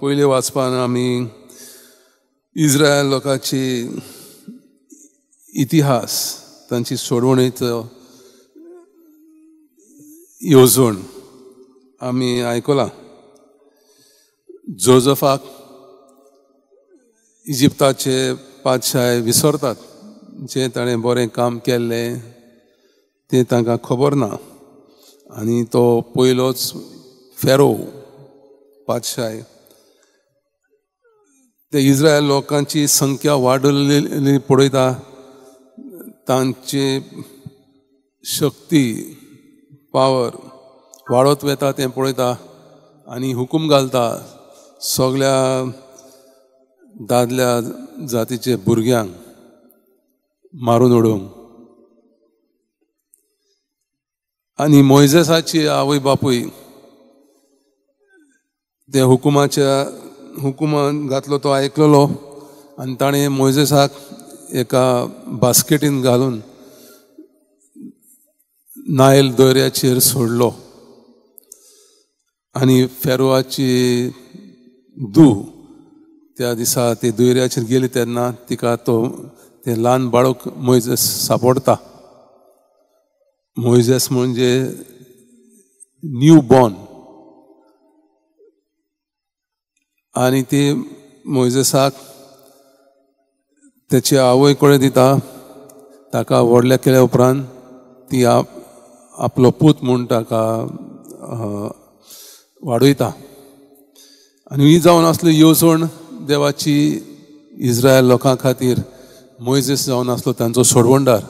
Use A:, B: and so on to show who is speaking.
A: पयले वाचपान आमी इस्रायल लोकांची इतिहास, तांची सोडवणेचो येवजण आमी आयकलां. जोजफाक इजिप्ताचे पातशाय विसरतात, जें ताणें बरें काम केल्लें तें तांकां खबर ना आनी तो पयलोच फेरो पातशाय. ते इस्रायल लोकांची संख्या वाडलेली पळयता, तांची शक्ती पावर वाडत वता तें पळयता आनी हुकूम घालता सगळ्या दादल्या जातीचे भुरग्यांक मारून उडोवंक. आनी मोयजेसाची आवय बापूय ते हुकुमाच्या हुकुमान घातलो तो आयकलेलो आनी ताणें मोयजेसाक एका बास्केटीन घालून नायल दर्याचेर सोडलो आनी फेरोवाची धूव त्या दिसा ती दर्याचेर गेली तेन्ना तिका तो तें ल्हान बाळक मोयजेस सापडटा. मोयजेस म्हणजे न्यू बॉर्न आनी ती मोयजेसाक तेची आवय कडेन दिता. ताका व्हडल्या केल्या उपरांत ती आपलो पूत म्हूण ताका वाडयता. आनी ही जावन आसली येवजण देवाची इस्रायल लोकां खातीर. मोयजेस जावन आसलो तांचो सोडवणदार.